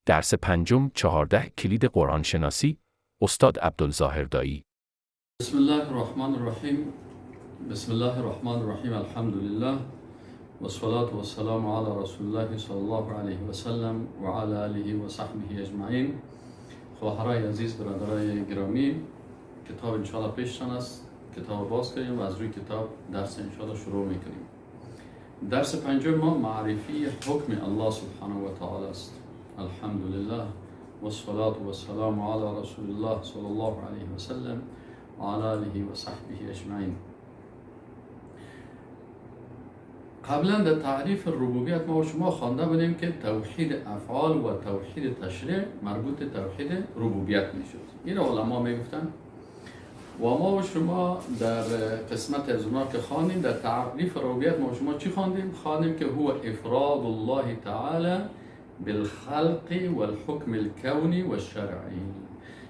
درس پنجم 14 کلید قرآن شناسی، استاد عبدالظاهر دایی. بسم الله الرحمن الرحیم. بسم الله الرحمن الرحیم. الحمد لله والصلاة والسلام على رسول الله صلی الله علیه و سلم و علی آله و صحبه اجمعین. خواهرای عزیز، برادرای گرامی، کتاب انشاءالله پیشتان است. کتاب باز کنیم و از روی کتاب درس انشاءالله شروع میکنیم. درس پنجم ما معرفی حکم الله سبحانه و تعالی است. الحمدلله والصلاة والسلام علی رسول الله صلی الله علیه و سلم و علی آله و صحبه اجمعین. قبلا در تعریف ربوبیت ما و شما خوانده بودیم که توحید افعال و توحید تشریع مربوط توحید ربوبیت میشد. این علما میگفتن و ما و شما در قسمت از اونا که خواندیم در تعریف ربوبیت ما و شما چی خواندیم؟ خواندیم که هو افراد الله تعالی بالخلق والحکم الكونی والشرعی.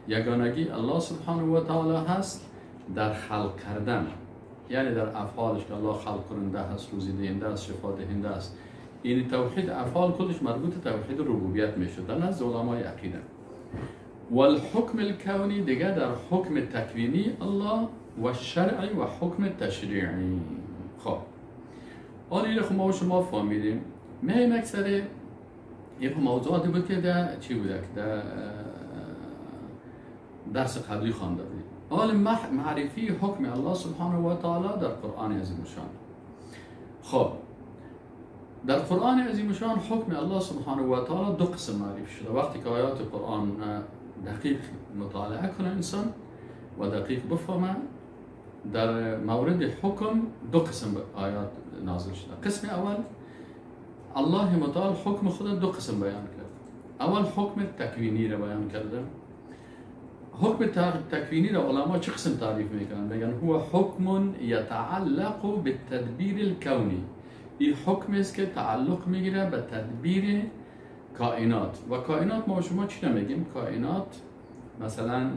یگانگی الله سبحانه و تعالی هست در خلق کردن، یعنی در افعالش که الله خلق کننده هست، روزی دهنده است، شفا دهنده است. این توحید افعال کلش مربوط توحید ربوبیت میشد در نزد علمای عقیده. والحکم الکونی دیگه در حکم تکوینی الله و شرعی و حکم تشریعی. خب حالا این خب ما و شما فهمیدیم. مهم اکثر یک موضوعاتی بود که در چی بوده که در درس قبلی خوانده بودیم. حال معرفی حکم الله سبحانه و تعالی در قرآن عظیم الشان. خب در قرآن عظیم الشان حکم الله سبحانه و تعالی دو قسم معرفی شده. وقتی که آیات قرآن دقیق مطالعه کنه انسان و دقیق بفهمه، در مورد حکم دو قسم آیات نازل شده. قسم اول الله متعال حکم خود دو قسم بیان کرد. اول حکم تکوینی را بیان کرده. حکم تکوینی را علما چه قسم تعریف میکنن؟ میگن هو حکم یتعلق بالتدبیر الکونی. این حکم است که تعلق میگیره به تدبیر کائنات. و کائنات ما شما چی میگیم؟ کائنات مثلا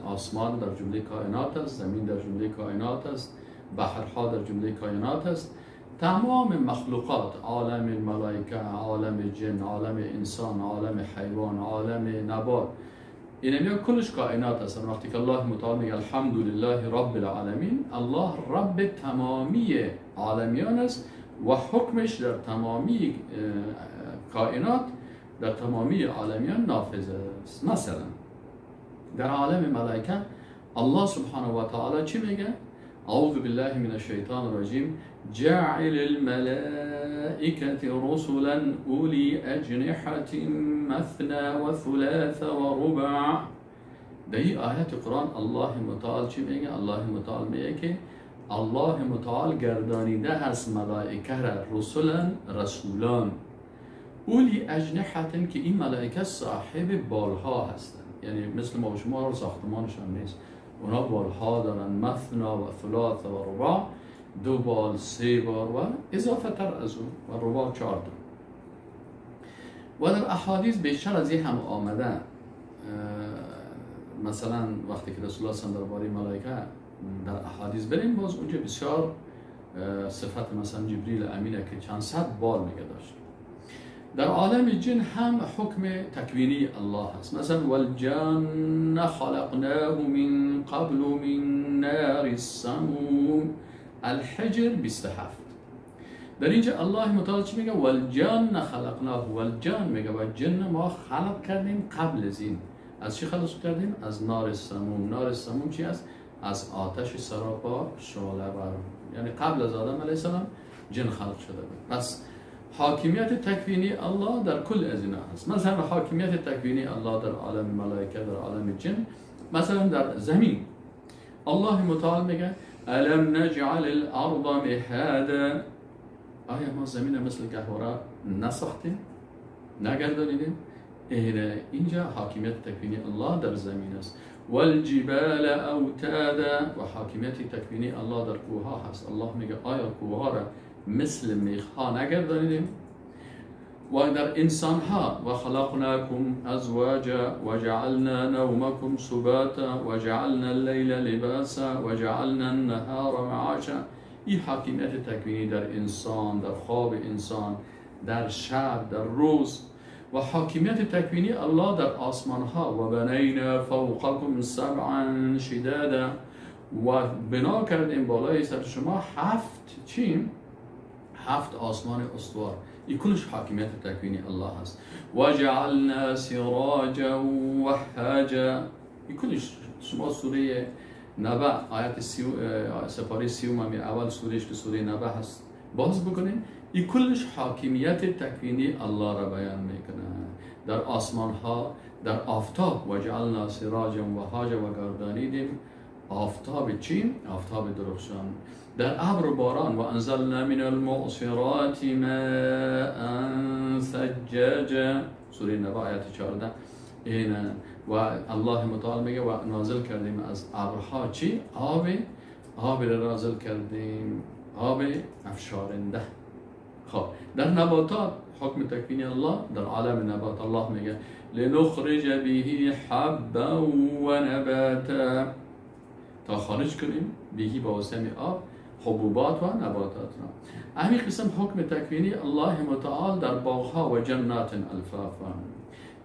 آسمان در جمله کائنات است، زمین در جمله کائنات است، بحرها در جمله کائنات است. تمام مخلوقات، عالم ملائکه، عالم جن، عالم انسان، عالم حیوان، عالم نبات، این کلش کائنات هستن. وقتی که الله متعال میگه الحمدلله رب العالمین، الله رب تمامی عالمیان است و حکمش در تمامی کائنات، در تمامی عالمیان نافذ است. مثلا در عالم ملائکه الله سبحانه و تعالی چی میگه؟ اعوذ بالله من الشیطان الرجیم، جاعل الملائکة رسلا اولی اجنحة مثنى و ثلاث و رباع. در این آیت قرآن الله متعال چی میگه؟ الله متعال میگه که الله متعال گردانیده هست ملائکه را رسلا، رسولان، اولی اجنحة، که این ملائکه صاحب بالها هستند، یعنی مثل ما و شما رو ساختمانشان نیست، اونا بالها دارن، مثنا و ثلاث و رباع، دو بال، سه بار و اضافه تر از اون، و رباع چهار تا. و در احادیث بیشتر از این هم آمده. مثلا وقتی که رسول الله صلی الله علیه و درباره ملائکه در احادیث بریم، باز اونجا بسیار صفت مثلا جبریل امینه که چند صد بال میگه داشت. در عالم جن هم حکم تکوینی الله هست. مثلا والجن خلقناه من قبل من نار السموم، الحجر 27. در اینجا الله متعال چی میگه؟ والجن خلقناه، والجن میگه و جن ما خلق کردیم قبل از این. از چی خلق کردیم؟ از نار السموم. نار السموم چی است؟ از آتش سراپا شعله بر، یعنی قبل از آدم علیه السلام جن خلق شده بود. پس حاکمیت تکوینی الله در کل از اینا هست. مثلا حاکمیت تکوینی الله در عالم ملائکه، در عالم جن، مثلا در زمین الله متعال میگه الم نجعل الارض مهادا، آیا ما زمین مثل گهواره نساختیم، نگردانیدیم؟ اینجا حاکمیت تکوینی الله در زمین است. والجبال اوتادا، و حاکمیت تکوینی الله در کوه ها هست. الله میگه آیا کوه ها را مثل میخ ها نگردانیدیم؟ و در انسان ها و خلقناکم ازواجا و جعلنا نومکم سباتا و جعلنا اللیل لباسا و جعلنا النهار معاشا. این حاکمیت تکوینی در انسان، در خواب انسان، در شب، در روز. و حاکمیت تکوینی الله در آسمان ها، و بنینا فوقکم سبعا شدادا، و بنا کردیم بالای سر شما هفت چی؟ هفت آسمان استوار. این کلش حاکمیت تکوینی الله هست. و جعلنا سراجا وهاجا، این کلش شما سوره نبأ آیت سپاره 30 اول سورهش که سوره نبأ هست باز بکنین، این کلش حاکمیت تکوینی الله را بیان میکنه در آسمان ها، در آفتاب. و جعلنا سراجا وهاجا، و گردانیدیم آفتاب چی؟ آفتاب درخشان. در ابر و باران، و انزلنا من المعصرات ماء ثجاجا، سوره نبأ آیت 14. این و الله متعال میگه و نازل کردیم از ابرها چی؟ آب را نازل کردیم، آب افشارنده. خب در نباتات حکم تکوینی الله در عالم نبات، الله میگه لنخرج به حبا و نباتا، تا خارج کنیم بهی با واسطه آب حبوبات و نباتات را. همین قسم حکم تکوینی الله متعال در باغها و جنات الفافا.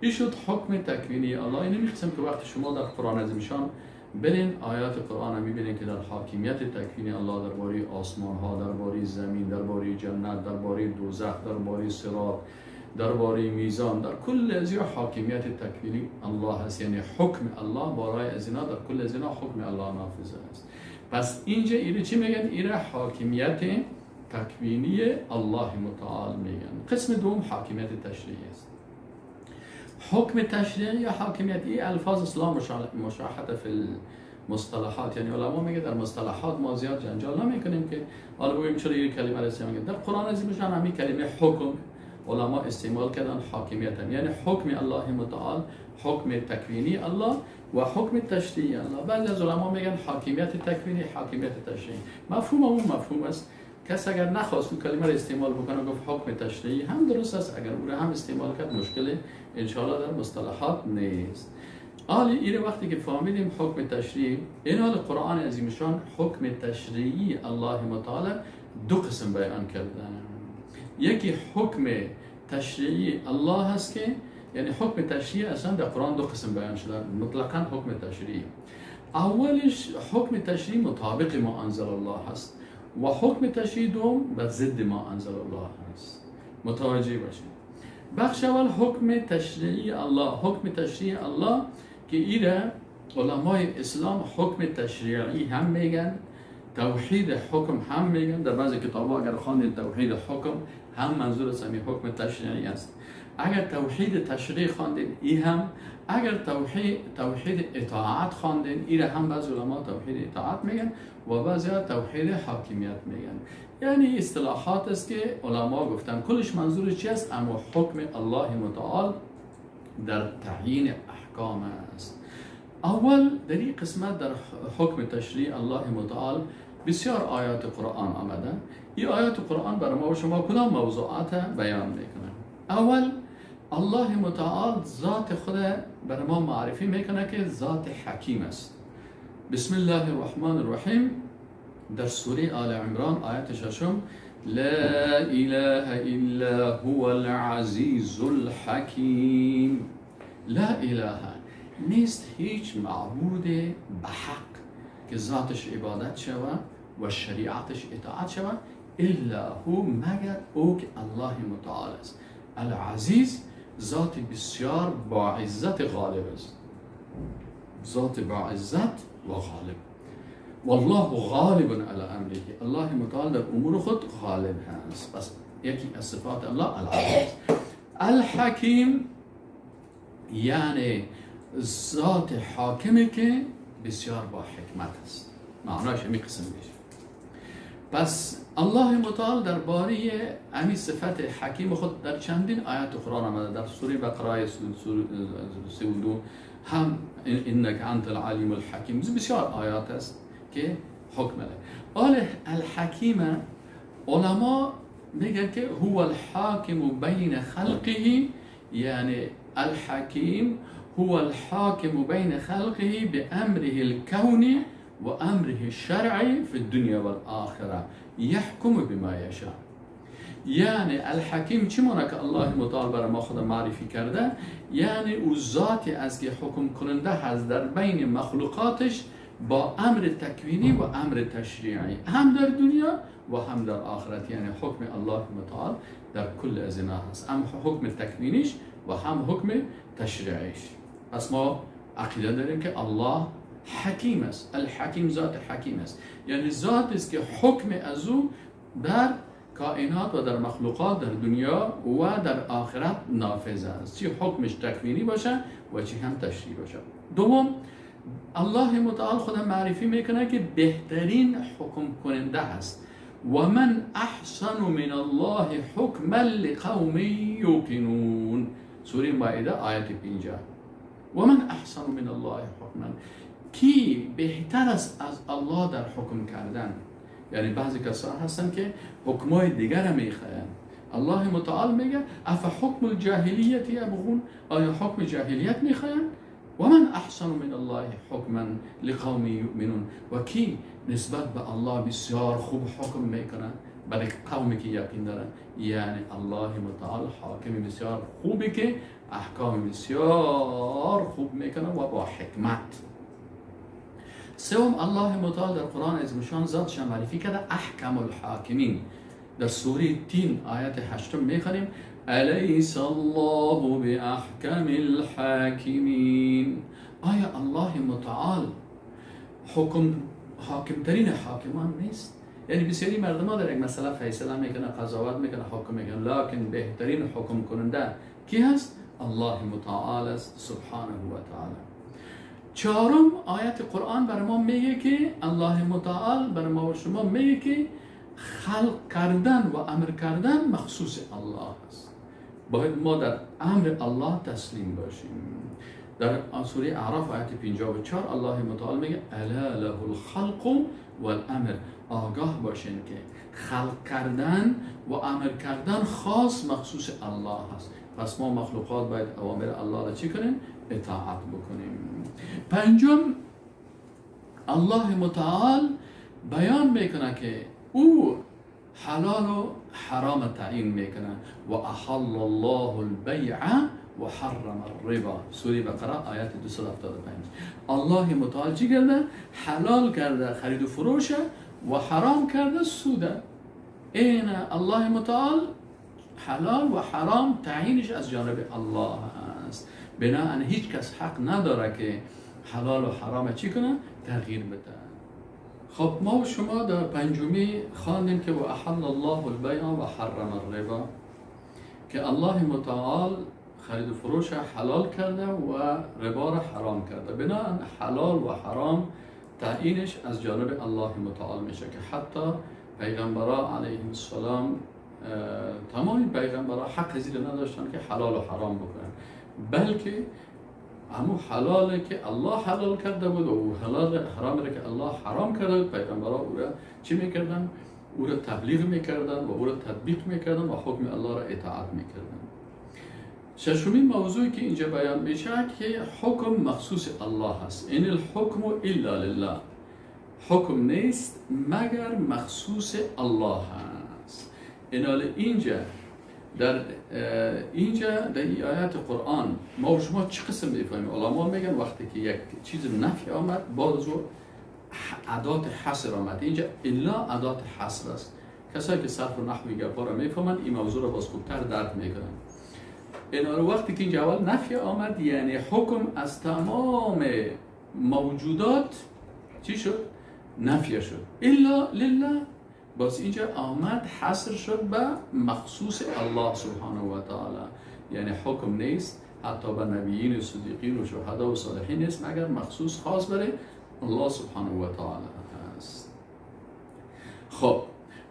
این شد حکم تکوینی الله. این قسم که وقتی شما در قرآن عظیمشان برین آیات قرآن میبینین که در حاکمیت تکوینی الله درباره آسمان ها، درباره زمین، درباره جنت، درباره دوزخ، درباره صراط، درباره میزان، در کل از اینا حاکمیت تکوینی الله هست. یعنی حکم الله برای از اینا، در کل از اینا حکم الله نافذ است. پس اینجا ایره چی میگن؟ ایره حاکمیت تکوینی الله متعال میگن. قسم دوم حاکمیت تشریعی است. حکم تشریعی یا حاکمیت، این الفاظ اسلام مشاحت فی المصطلحات، یعنی علما میگه در مصطلحات ما زیاد جنجال نمیکنیم که حالا بگوییم چرا این کلمه را استعمال کردن. در قرآن عظیم همین کلمه حکم علما استعمال کردن حاکمیت هم، یعنی حکم الله متعال، حکم تکوینی الله و حکم تشریعی الله. بعضی از علما میگن حاکمیت تکوینی، حاکمیت تشریعی، مفهوم اون مفهوم است. کس اگر نخواست اون کلمه را استعمال بکنه گفت حکم تشریعی هم درست است، اگر او را هم استعمال کرد مشکل انشاءالله در مصطلحات نیست. حالا این وقتی که فهمیدیم حکم تشریعی، این حال قرآن عظیمشان حکم تشریعی الله متعال دو قسم بیان کردن. یکی حکم تشریعی الله هست که یعنی حکم تشریعی اصلا در قرآن دو قسم بیان شده، مطلقا حکم تشریعی. اولش حکم تشریعی مطابق ما انزل الله هست و حکم تشریعی دوم بر ضد ما انزل الله هست. متوجه باشید. بخش اول حکم تشریعی الله، حکم تشریعی الله که ایره علمای اسلام حکم تشریعی هم میگن، توحید حکم هم میگن. در بعضی کتاب‌ها اگر خواندید توحید حکم هم منظور از همین حکم تشریعی است. اگر توحید تشریع خواندید ای هم، اگر توحید اطاعت خواندید ای هم بعضی علما توحید اطاعت میگن و بعضی توحید حاکمیت میگن. یعنی اصطلاحات است که علما گفتن کلش منظور چی است؟ اما حکم الله متعال در تعیین احکام است. اول در این قسمت در حکم تشریع الله متعال بسیار آیات قرآن آمده. این آیات قرآن برای ما و شما کدام موضوعات بیان میکنه؟ اول الله متعال ذات خود برای ما معرفی میکنه که ذات حکیم است. بسم الله الرحمن الرحیم در سوره آل عمران آیت 6، لا اله الا هو العزیز الحکیم. لا اله، نیست هیچ معبود به حق که ذاتش عبادت شود و شریعتش اطاعت شود الا هو، مگر او که الله متعال است. العزیز ذات بسیار با عزت غالب است، ذات با عزت و غالب. والله غالب علی امره، الله متعال در امور خود غالب هست. پس یکی از صفات الله العزیز. الحکیم یعنی ذات حاکمی که بسیار با حکمت است، معناش همین قسم میشه. پس الله متعال درباره همین صفت حکیم خود در چندین آیات قرآن آمده. در سوره بقره 32 هم انک انت العلیم الحکیم، بسیار آیات است که حکم داره. آل الحکیم علما میگن که هو الحاکم بین خلقه، یعنی الحکیم هو الحاکم بین خلقه بأمره الكوني وأمره الشرعي في الدنيا والآخرة يحكم بما يشاء. یعنی الحکیم چی معنی که الله متعال برای ما خود معرفی کرده؟ یعنی او ذاتی است که حکم کننده هست در بین مخلوقاتش با امر تکوینی و امر تشریعی، هم در دنیا و هم در آخرت. یعنی حکم الله متعال در کل از اینا هست، هم حکم تکوینیش و هم حکم تشریعیش. پس ما عقیده داریم که الله حکیم است، الحکیم ذات حکیم است، یعنی ذات است که حکم از او در کائنات و در مخلوقات در دنیا و در آخرت نافذ است، چی حکمش تکوینی باشه و چی هم تشریعی باشه. دوم، الله متعال خود معرفی میکنه که بهترین حکم کننده هست. و من احسن من الله حکما لقوم یوقنون، سوره مائده آیت 50. و من احسن من الله حکما، کی بهتر است از الله در حکم کردن؟ یعنی بعضی کسان هستن که حکمای دیگر میخواین. الله متعال میگه اف حکم الجاهلیت یبغون، آیا حکم جاهلیت میخواین؟ و من احسن من الله حکما لقوم یؤمنون، و کی نسبت به الله بسیار خوب حکم میکنه برای قومی که یقین دارن؟ یعنی الله متعال حاکم بسیار خوبی که احکام بسیار خوب میکنه و با حکمت. سوم، الله متعال در قرآن عظیم الشان ذاتش معرفی کرده احکم الحاکمین. در سوره تین آیت 8 میخوانیم الیس الله باحکم الحاکمین. آیا الله متعال حاکمترین حاکمان نیست؟ یعنی بسیاری مردم ها در یک مسئله فیصله میکنه، قضاوت میکنه، حکم میکنه، لکن بهترین حکم کننده کی هست؟ الله متعال است سبحانه و تعالی. چهارم، آیت قرآن بر ما میگه که الله متعال بر ما و شما میگه که خلق کردن و امر کردن مخصوص الله است. باید ما در امر الله تسلیم باشیم. در سوره اعراف آیت 54 الله متعال میگه الا له الخلق والامر. آگاه باشین که خلق کردن و امر کردن خاص مخصوص الله است. پس ما مخلوقات باید اوامر الله را چی کنیم؟ اطاعت بکنیم. پنجم، الله متعال بیان میکنه که او حلال و حرام تعیین میکنه. و احل الله البیع و حرم الربا، سوره بقره آیت 275. الله متعال چی کرده؟ حلال کرده خرید و فروش و حرام کرده سوده. این الله متعال حلال و حرام تعیینش از جانب الله است. بنابراین هیچ کس حق نداره که حلال و حرام چی کنه؟ تغییر بده. خب ما و شما در پنجمی خواندیم که و احل الله البیع و حرم الربا، که الله متعال خرید و فروش حلال کرده و ربا را حرام کرده. بنابراین حلال و حرام تعیینش از جانب الله متعال میشه که حتی پیغمبرا علیهم السلام، تمام پیغمبرا حق زیر نداشتن که حلال و حرام بکنن، بلکه همون حلاله که الله حلال کرده بود و حلال حرام که الله حرام کرده بود، پیغمبرا او را چی میکردن؟ او را تبلیغ میکردن و او را تطبیق میکردن و حکم الله را اطاعت میکردن. ششمین موضوعی که اینجا بیان میشه که حکم مخصوص الله است. این الحکم الا لله، حکم نیست مگر مخصوص الله است. اینجا در اینجا در این آیات قرآن ما و شما چه قسم میفهمیم؟ علما میگن وقتی که یک چیز نفی آمد بعد از او ادات حصر آمد. اینجا الا ادات حصر است. کسایی که صرف و نحو گپا را میفهمن این موضوع را باز خوبتر درک میکنن. اینا رو وقتی که اینجا اول نفی آمد، یعنی حکم از تمام موجودات چی شد؟ نفی شد. الا لله، باز اینجا آمد حصر شد به مخصوص الله سبحانه و تعالی. یعنی حکم نیست حتی به نبیین و صدیقین و شهدا و صالحین نیست مگر مخصوص خاص برای الله سبحانه و تعالی است. خب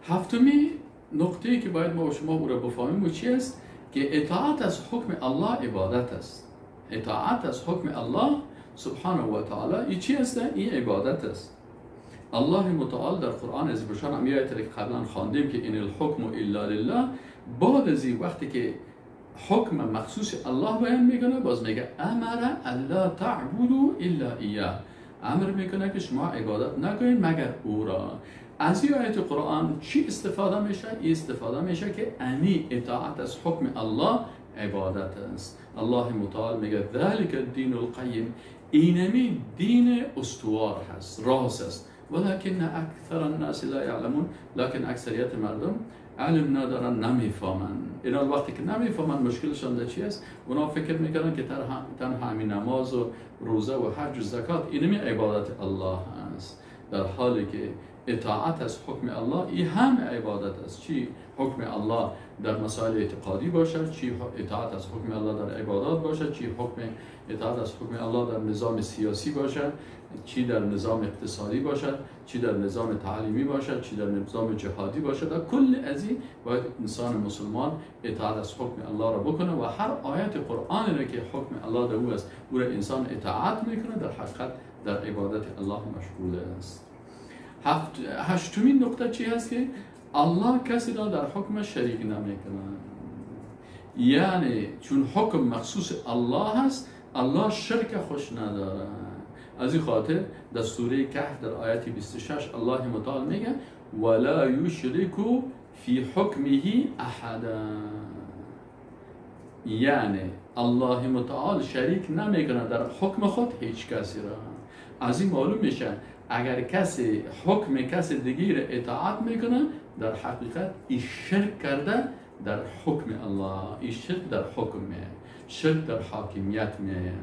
هفتمی نقطه‌ای که باید ما و شما او را بفهمیم و چی است؟ که اطاعت از حکم الله عبادت است. اطاعت از حکم الله سبحانه و تعالی این چی است؟ این عبادت است. الله متعال در قرآن از بشان هم یه آیت که قبلا خواندیم که این الحکم الا لله، بعد از این وقتی که حکم مخصوص الله بیان میکنه باز میگه امر الا تعبدوا الا ایاه، امر میکنه که شما عبادت نکنید مگر او را. از این آیت قرآن چی استفاده میشه؟ این استفاده میشه که امی اطاعت از حکم الله عبادت است. الله متعال میگه ذلک الدین القیم، اینمی دین استوار هست، راست است. ولکن اکثر الناس لا یعلمون، لکن اکثریت مردم علم ندارن، نمیفهمن. اینا وقتی که نمیفهمن مشکلشان در چی است؟ اونا فکر میکنن که تنها همین نماز و روزه و حج و زکات اینمی عبادت الله است، در حالی که اطاعت از حکم الله این هم عبادت است. چی حکم الله در مسائل اعتقادی باشد، چی اطاعت از حکم الله در عبادات باشد، چی حکم اطاعت از حکم الله در نظام سیاسی باشد، چی در نظام اقتصادی باشد، چی در نظام تعلیمی باشد، چی در نظام جهادی باشد. در کل از این باید انسان مسلمان اطاعت از حکم الله را بکنه و هر آیت قرآن را که حکم الله در او است او را انسان اطاعت میکنه، در حقیقت در عبادت الله مشغول است. هشتمین نقطه چی هست؟ که الله کسی را در حکم شریک نمیکنه. یعنی چون حکم مخصوص الله هست، الله شرک خوش نداره. از این خاطر در سوره کهف در آیت 26 الله متعال میگه ولا یشرک فی حکمه احدا، یعنی الله متعال شریک نمیکنه در حکم خود هیچ کسی را. از این معلوم میشه اگر کسی حکم کسی دیگه را اطاعت میکنه، در حقیقت این شرک کرده در حکم الله، این شرک در حکم میه، شرک در حاکمیت میه.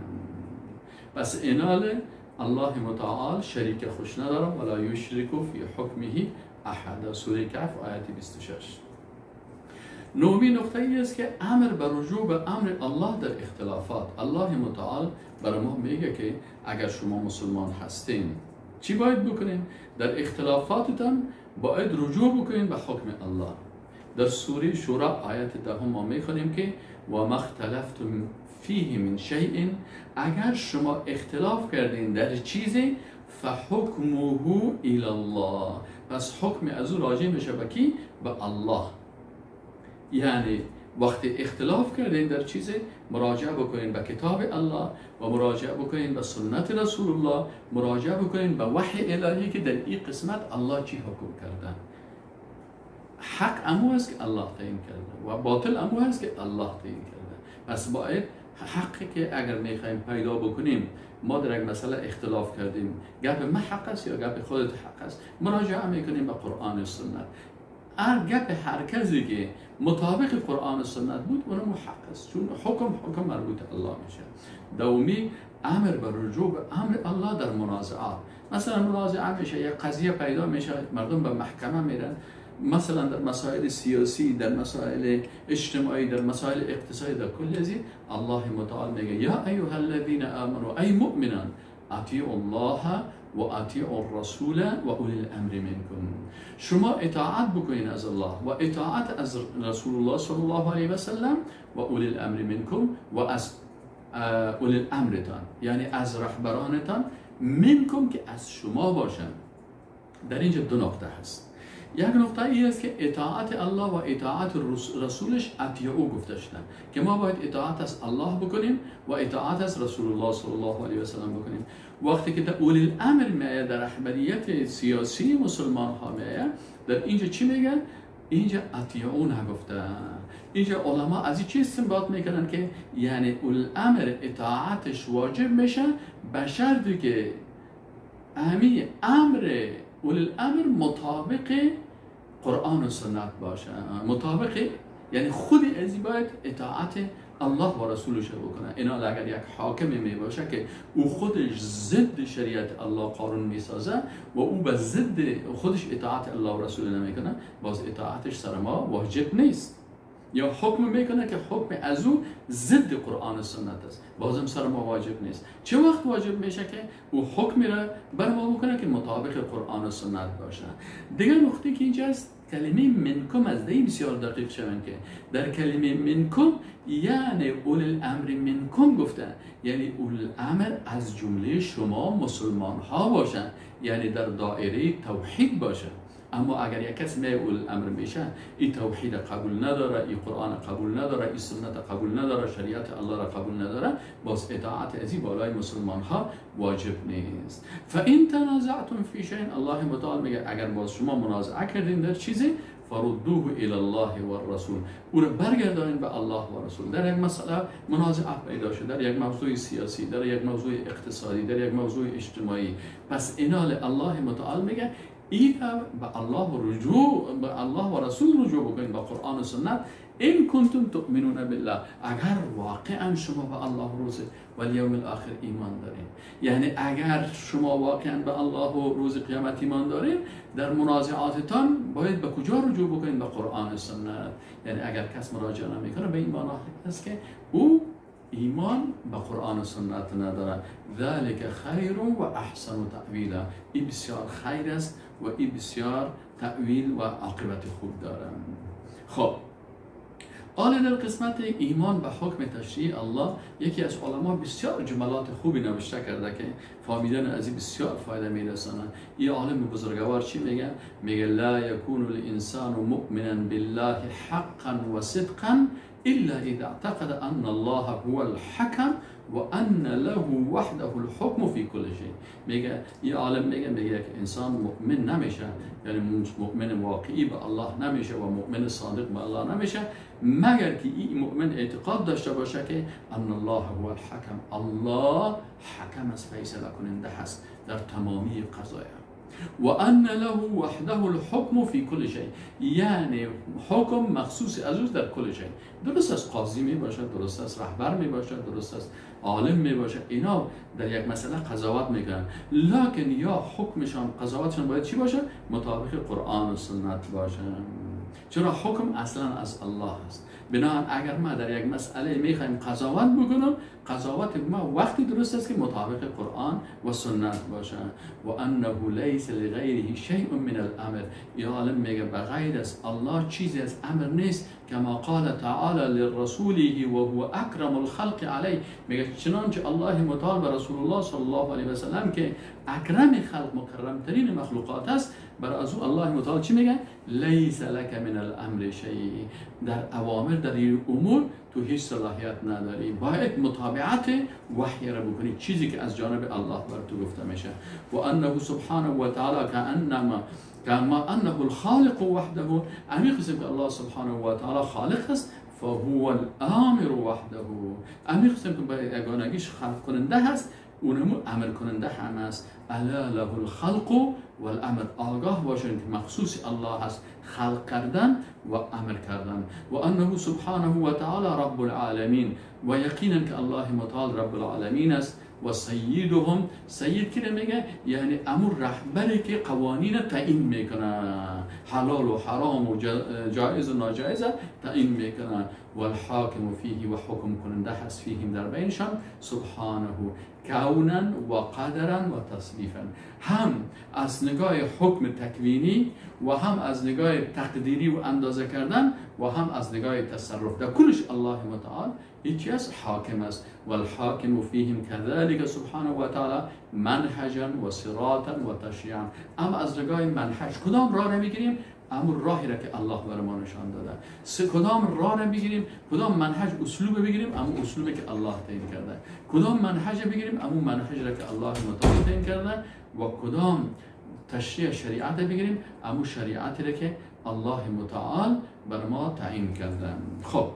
پس اینال الله متعال شریک خوش نداره، ولا یشرک فی حکمه احد، سوره کهف آیت 26. نهمین نقطه ای است که امر به رجوع به امر الله در اختلافات. الله متعال برای ما میگه که اگر شما مسلمان هستین چی باید بکنین؟ در اختلافاتتان باید رجوع بکنین به حکم الله. در سوره شورا آیت 10 ما میخوانیم که و ما اختلفتم فیه من شیء، اگر شما اختلاف کردین در چیزی فحکمه الی الله، پس حکم از او راجع میشه به کی؟ به الله. یعنی وقتی اختلاف کردین در چیزی مراجعه بکنین به کتاب الله و مراجعه بکنین به سنت رسول الله، مراجعه بکنین به وحی الهی که در این قسمت الله چی حکم کرده. حق امو هست که الله تعیین کرده و باطل امو هست که الله تعیین کرده. پس باید حقی که اگر میخوایم پیدا بکنیم، ما در یک مسئله اختلاف کردیم، گپ ما حق است یا گپ خودت حق است، مراجعه میکنیم به قرآن و سنت. هر گپ هر کسی که مطابق قرآن و سنت بود اونم حق است، چون حکم مربوط الله میشه. دومی امر به رجوع به امر الله در منازعات. مثلا منازعه میشه، یک قضیه پیدا میشه، مردم به محکمه میرن، مثلا در مسائل سیاسی، در مسائل اجتماعی، در مسائل اقتصادی، در کل از الله متعال میگه یا ایها الذین آمنوا ای مؤمنان اطیعوا الله و اطیعوا الرسول و اولی الامر منکم. شما اطاعت بکنین از الله و اطاعت از رسول الله صلی الله علیه و سلم و اولی الامر منکم و از اولی الامرتان، یعنی از رهبرانتان، منکم که از شما باشند. در اینجا دو نقطه هست. یک نقطه ای است که اطاعت الله و اطاعت رسولش اطیعو گفته شدن که ما باید اطاعت از الله بکنیم و اطاعت از رسول الله صلی الله علیه و سلم بکنیم. وقتی که در اولی الامر میآید، در رهبریت سیاسی مسلمان ها میآید، در اینجا چی میگن؟ اینجا اطیعو نگفته. اینجا علما از این چی استنباط میکنن که یعنی اولی الامر اطاعتش واجب میشه به شرطی که امی امر اولی الامر مطابق قرآن و سنت باشه، مطابق یعنی خود از باید اطاعت الله و رسولش بکنه. اینا اگر یک حاکم می باشه که او خودش ضد شریعت الله قانون میسازه و او به ضد خودش اطاعت الله و رسول نمیکنه، باز اطاعتش سر ما واجب نیست. یا حکم میکنه که حکم از او ضد قرآن و سنت است، بازم سر ما واجب نیست. چه وقت واجب میشه که او حکمی را بر ما بکنه که مطابق قرآن و سنت باشه. دیگر نقطه که اینجا است کلمه منکم از دی بسیار دقیق شوند که در کلمه منکم یعنی اولی الامر منکم گفته، یعنی اولی الامر از جمله شما مسلمان ها باشن، یعنی در دایره توحید باشه. اما اگر یک کس می اول الامر میشه، این توحید قبول نداره، این قرآن قبول نداره، این سنت قبول نداره، شریعت الله را قبول نداره، باز اطاعت از این بالای مسلمان ها واجب نیست. فان تنازعتم فی شیء، الله متعال میگه اگر باز شما منازعه کردین در چیزی، فردوه الی الله و الرسول، او را برگردانین به الله و رسول. در یک مسئله منازعه پیدا شد، در یک موضوع سیاسی، در یک موضوع اقتصادی، در یک موضوع اجتماعی، پس اینال الله متعال میگه این به الله رجوع، به الله و رسول رجوع بکنید، به قرآن و سنت. این کنتم تؤمنون بالله، اگر واقعا شما به الله روز و الیوم الاخر ایمان دارین، یعنی اگر شما واقعا به الله و روز قیامت ایمان دارین، در منازعاتتان باید به کجا رجوع بکنید؟ به قرآن و سنت. یعنی اگر کس مراجعه نمیکنه به این معنا است که او ایمان به قرآن و سنت نداره. ذلك خیر و احسن تأویلا، این بسیار خیر است و این بسیار تأویل و عاقبت خوب داره. خب حالا در قسمت ایمان به حکم تشریع الله، یکی از علما بسیار جملات خوبی نوشته کرده که فهمیدن از این بسیار فایده میرسانه. این عالم بزرگوار چی میگه؟ میگه لا یکون الانسان مؤمنا بالله حقا و صدقا الا اذا اعتقد ان الله هو الحکم و ان له وحده الحکم فی کل شیء. میگه این عالم میگه که انسان مؤمن نمیشه، یعنی مؤمن واقعی به الله نمیشه و مؤمن صادق به الله نمیشه، مگر که این مؤمن اعتقاد داشته باشه که ان الله هو الحکم، الله حکم است، فیصله کننده هست در تمامی قضایا، و ان له وحده الحکم فی کل شیء، یعنی حکم مخصوص از او در کل شیء. درست است قاضی می باشد، درست است رهبر می باشد، درست است عالم می باشد، اینا در یک مسئله قضاوت میکنن، لکن یا حکمشان قضاوتشان باید چی باشه؟ مطابق قرآن و سنت باشه. چرا حکم اصلا از الله است. بنابراین اگر ما در یک مسئله میخوایم قضاوت بکنم، قضاوت ما وقتی درست است که مطابق قرآن و سنت باشه. و انه لیس لغیره شیء من الامر، یا عالم میگه بغیر از الله چیزی از امر نیست. کما قال تعالی لرسوله و هو اکرم الخلق علیه، میگه چنانچه الله متعال به رسول الله صلی الله علیه و سلم که اکرم خلق، مکرم ترین مخلوقات است، بر از او الله متعال چی میگه؟ لیس لک من الامر شیء، در اوامر، در این امور تو هیچ صلاحیت نداری، باید متابعت وحی را بکنی، چیزی که از جانب الله بر تو گفته میشه. و انه سبحانه و تعالی کانما کما انه الخالق وحده، امی قسم که الله سبحانه و تعالی خالق است، فهو الامر وحده، امی قسم که به یگانگیش خلق کننده هست، اونمو امر کننده هم است. الا له الخلق والامر، آگاه باشین که مخصوص الله هست خلق کردن و امر کردن. و انه سبحانه و تعالی رب العالمین، و یقینا که الله متعال رب العالمین است. و سیدهم، سید کی میگه؟ یعنی امر رهبری که قوانین تعیین میکنه، حلال و حرام و جایز و ناجایز تعیین میکنه. و الحاکم فیه، و حکم کننده هست، فیهم در بینشان، سبحانه کونا و قدرا و تصریفا، هم از نگاه حکم تکوینی و هم از نگاه تقدیری و اندازه کردن و هم از نگاه تصرف، در کلش الله متعال هیچ از حاکم است. والحاکم فیهم كذلك سبحانه و تعالی منهجا و صراطا و تشریعا، اما از نگاه منهج کدام راه نمیگیریم؟ اما راهی را که الله بر ما نشان داده. کدام راه را بگیریم؟ کدام منهج اسلوب بگیریم؟ اما اسلوبی که الله تعیین کرده. کدام منهج بگیریم؟ اما منهج را که الله متعال تعیین کرده. و کدام تشریع شریعت بگیریم؟ اما شریعتی را که الله متعال بر ما تعیین کرده. خب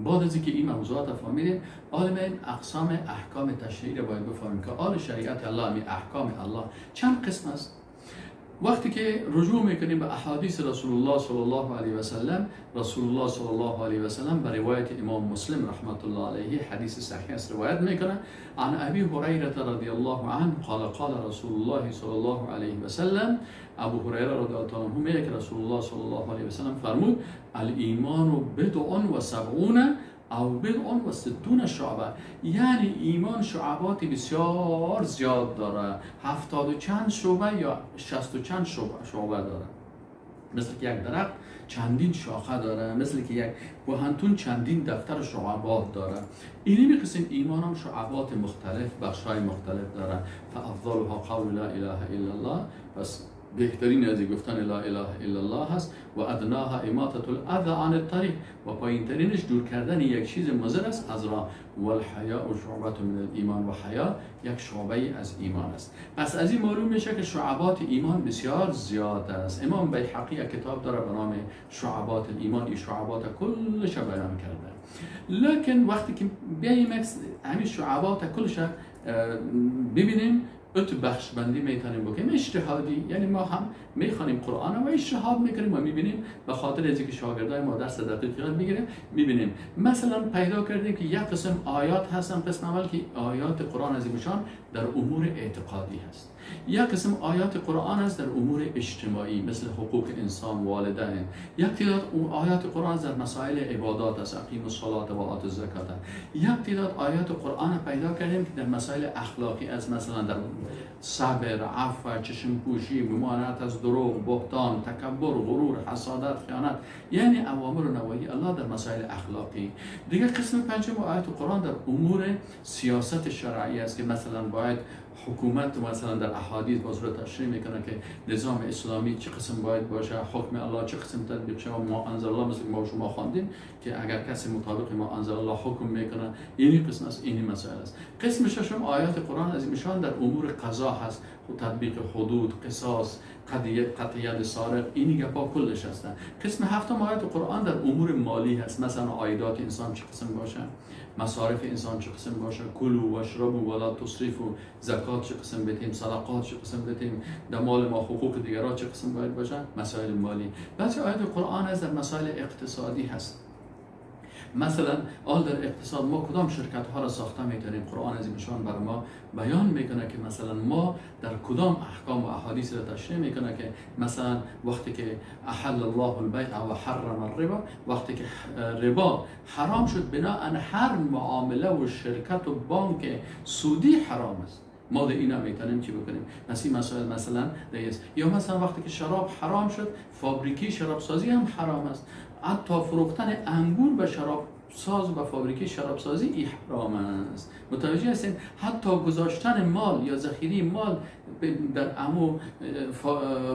بعد از اینکه این موضوعات فهمیدیم، عالم اقسام احکام تشریعی را باید بفهمیم که آل شریعت الله، می احکام الله چند قسم است. وقتی که رجوع میکنیم به احادیث رسول الله صلی الله علیه و سلم، رسول الله صلی الله علیه و سلم به روایت امام مسلم رحمت الله علیه حدیث صحیح است روایت میکنه، عن ابی هریره رضی الله عنه قال قال رسول الله صلی الله علیه و سلم، ابو هریره رضی الله عنه میگه که رسول الله صلی الله علیه و سلم فرمود الایمان بضع و سبعون او بضع و ستون شعبه، یعنی ایمان شعبات بسیار زیاد داره، 70 و چند شعبه یا 60 و چند شعبه داره. مثل که یک درخت چندین شاخه داره، مثل که یک پوهنتون چندین دفتر شعبات داره. اینی میقسم ایمان هم شعبات مختلف، بخش‌های مختلف داره. فافضلها قول لا اله الا الله، پس بهترین از گفتن لا اله الا الله هست. و ادناها اماطة الاذى عن الطریق، و پایین ترینش دور کردن یک چیز مضر است از راه. و الحیاء شعبة من الایمان، و حیا یک شعبه از ایمان است. پس از این معلوم میشه که شعبات ایمان بسیار زیاد است. امام بیهقی یک کتاب داره به نام شعبات الایمان، این شعبات کلش بیان کرده. لکن وقتی که بیایم همین شعبات کلش ببینیم، ات بخش بندی میتونیم بکنیم اجتهادی، یعنی ما هم میخوانیم قرآن و اجتهاد میکنیم و میبینیم، به خاطر از اینکه شاگردای ما درس دقیق یاد میگیریم میبینیم. مثلا پیدا کردیم که یک قسم آیات هستن، قسم اول که آیات قرآن عظیمشان در امور اعتقادی هست، یک قسم آیات قرآن هست در امور اجتماعی مثل حقوق انسان، والدین، یک تعداد آیات قرآن در مسائل عبادات است، اقیم الصلاة و آت الزکات، یک تعداد آیات قرآن پیدا کردیم که در مسائل اخلاقی است، مثلا در صبر، عفو، چشم پوشی، ممانعت از دروغ، بهتان، تکبر، غرور، حسادت، خیانت، یعنی اوامر و نواهی الله در مسائل اخلاقی. دیگه قسم پنجم آیات قرآن در امور سیاست شرعی است که مثلا باید حکومت، مثلا در احادیث باز رو تشریح میکنه که نظام اسلامی چه قسم باید باشه، حکم الله چه قسم تطبیق شه، ما انزل الله، مثل ما شما خواندیم که اگر کسی مطابق ما انزل الله حکم میکنه، اینی قسم است، اینی مسائل است. قسم ششم آیات قرآن از میشان در امور قضا هست، تطبیق حدود، قصاص، قطعیت سارق، اینی گپا کلش هستن. قسم هفتم آیات قرآن در امور مالی هست، مثلا عایدات انسان چه قسم باشه، مصارف انسان چه قسم باشه، کلوا و اشربوا ولا تسرفوا، زکات چه قسم بدیم، صدقات چه قسم بدیم، در مال ما حقوق دیگران چه قسم باید باشه، مسائل مالی. بعضی آیات قرآن هست در مسائل اقتصادی هست، مثلا آل در اقتصاد ما کدام شرکت ها را ساخته میتونیم، قرآن عظیمشان بر ما بیان میکنه که مثلا ما در کدام احکام و احادیث را تشریح میکنه که مثلا وقتی که احل الله البیع و حرم الربا، وقتی که ربا حرام شد، بناء هر معامله و شرکت و بانک سودی حرام است، ما در اینا میتونیم چی بکنیم؟ پس این مسائل مثلا دیگه است. یا مثلا وقتی که شراب حرام شد، فابریکی شراب سازی هم حرام است، حتی فروختن انگور به شراب ساز و فابریکی شراب سازی ای حرام است. متوجه هستین؟ حتی گذاشتن مال یا ذخیره مال در امو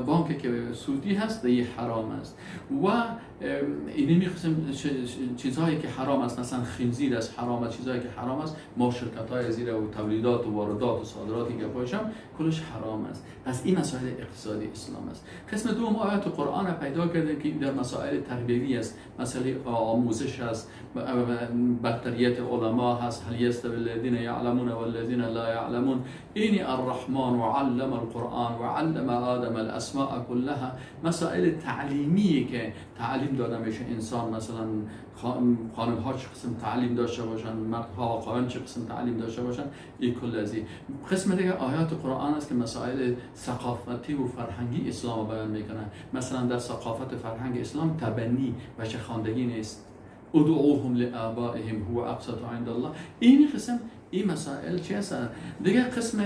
بانک که سودی هست ای حرام است. و اینمی قسم چیزهایی که حرام است، مثلا خنزیر است حرام است، چیزهایی که حرام است، ما شرکت های زیر و تولیدات و واردات و صادرات این گپایش هم کلش حرام است. پس این مسائل اقتصادی اسلام است. قسم دوم آیات قرآن پیدا کردیم که در مسائل تربیوی است، مسئله آموزش است، برتریت علما هست، هل یستوی الذین یعلمون والذین لا یعلمون، اینی الرحمن و علم القرآن و علم آدم الاسماء كلها، مسائل تعلیمی که تعلیم داده میشه انسان، مثلا خانم ها چه قسم تعلیم داشته باشن، مردها آقایان چه قسم تعلیم داشته باشن، این کل از این. قسم دیگه آیات قرآن است که مسائل ثقافتی و فرهنگی اسلام بیان میکنه. مثلا در ثقافت فرهنگ اسلام تبنی و چه خواندگی نیست، ادعوهم لآبائهم هو اقسط عند الله، این قسم این مسائل چی هستن. دیگه قسم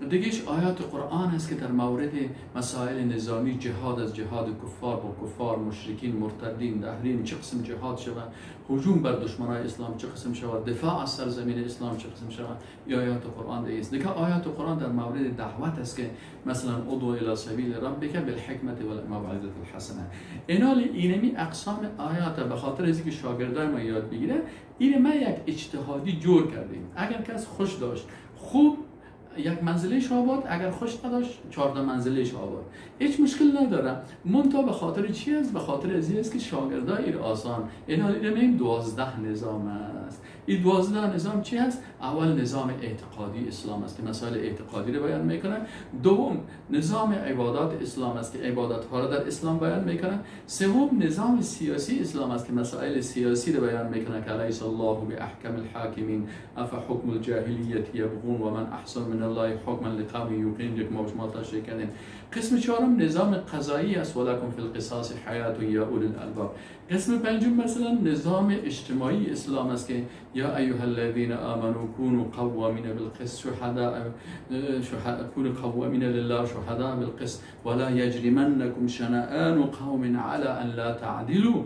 دیگهش آیات قرآن است که در مورد مسائل نظامی، جهاد از جهاد کفار با کفار، مشرکین، مرتدین، دهرین، چه قسم جهاد شود، هجوم بر دشمنای اسلام چه قسم شود، دفاع از سرزمین اسلام چه قسم شود، این آیات قرآن دیگه است. دیگه آیات قرآن در مورد دعوت است که مثلا ادعو الی سبیل ربک بالحکمت والموعظه الحسنه. اینا اینمی اقسام آیات به خاطر از اینکه شاگردای ما یاد بگیره، این ما یک اجتهادی جور کردیم. اگر کس خوش داشت خوب یک منزلهش آباد، اگر خوش نداشت 14 منزلهش آباد، هیچ مشکل نداره. منتها به خاطر چی است؟ به خاطر از این است که شاگردای ایر آسان اینا میگیم 12 نظام است. این 12 نظام چی هست؟ اول نظام اعتقادی اسلام است که مسائل اعتقادی رو بیان میکنه. دوم نظام عبادات اسلام است که عبادت ها رو در اسلام بیان میکنه. سوم نظام سیاسی اسلام است که مسائل سیاسی رو بیان میکنه که الیس الله باحکم الحاکمین اف حکم الجاهلیت یبغون و من احسن من الله حکما لقوم یوقنون، یک ما شما تشریح کردیم. قسم چهارم نظام قضایی است، ولکم فی القصاص حیات یا اولی الالباب. قسم پنجم مثلا نظام اجتماعی اسلام است که یا ایها الذین آمنوا كونوا قوامین بالقسط شهداء كونوا قوامین لله شهداء بالقسط ولا یجرمنکم شنآن قوم على ان لا تعدلوا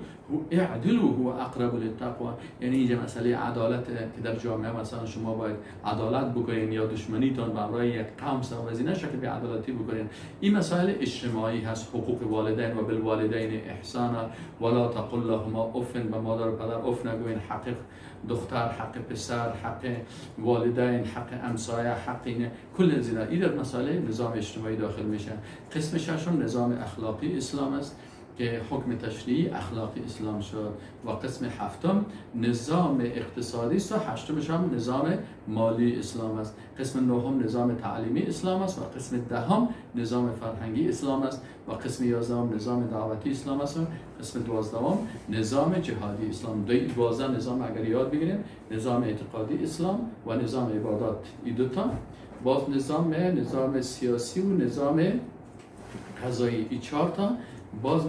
اعدلوا هو اقرب للتقوى. یعنی اینجا مسئله عدالت که در جامعه مثلا شما باید عدالت بکنین یا دشمنیتان برای یک قوم سبب از این نشه که بی‌عدالتی بکنین. این مسائل اجتماعی هست. حقوق والدین و بالوالدین احسانا ولا تقل لهما اف، به مادر و پدر اف نگوین. حق دختر، حق پسر، حق والدین، حق همسایه، حق اینه، کل از اینا این در مسائل نظام اجتماعی داخل میشه. قسم ششم نظام اخلاقی اسلام است که حکم تشریعی اخلاقی اسلام شد. و قسم هفتم نظام اقتصادی است و هشتمش هم نظام مالی اسلام است. قسم نهم نظام تعلیمی اسلام است و قسم دهم نظام فرهنگی اسلام است و قسم 11 نظام دعوتی اسلام است و قسم 12 نظام جهادی اسلام. 12 نظام اگر یاد بگیریم، نظام اعتقادی اسلام و نظام عبادات، این دو تا، باز نظام سیاسی و نظام قضایی، این 4 تا، باز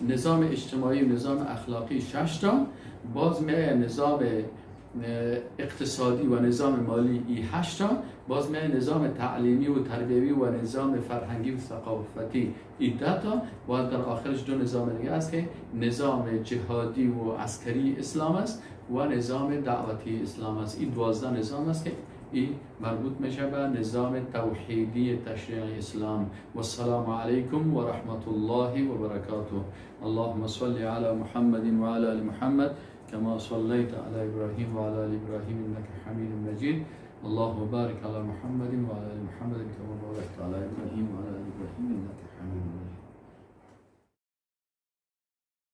نظام اجتماعی و نظام اخلاقی 6 تا، باز نظام اقتصادی و نظام مالی ای 8 تا، باز نظام تعلیمی و تربیوی و نظام فرهنگی و ثقافتی ای 10 تا، و در آخرش 2 نظام دیگه است که نظام جهادی و عسکری اسلام است و نظام دعوتی اسلام است. این 12 نظام است که این مربوط میشه به نظام توحیدی تشریع اسلام. و السلام علیکم و رحمت الله و برکاته. اللهم صل علی محمد و علی آل محمد كما صليت على إبراهيم وعلى آل إبراهيم إنك حميد مجيد. اللهم بارك على محمد وعلى آل محمد كما باركت على إبراهيم وعلى آل إبراهيم إنك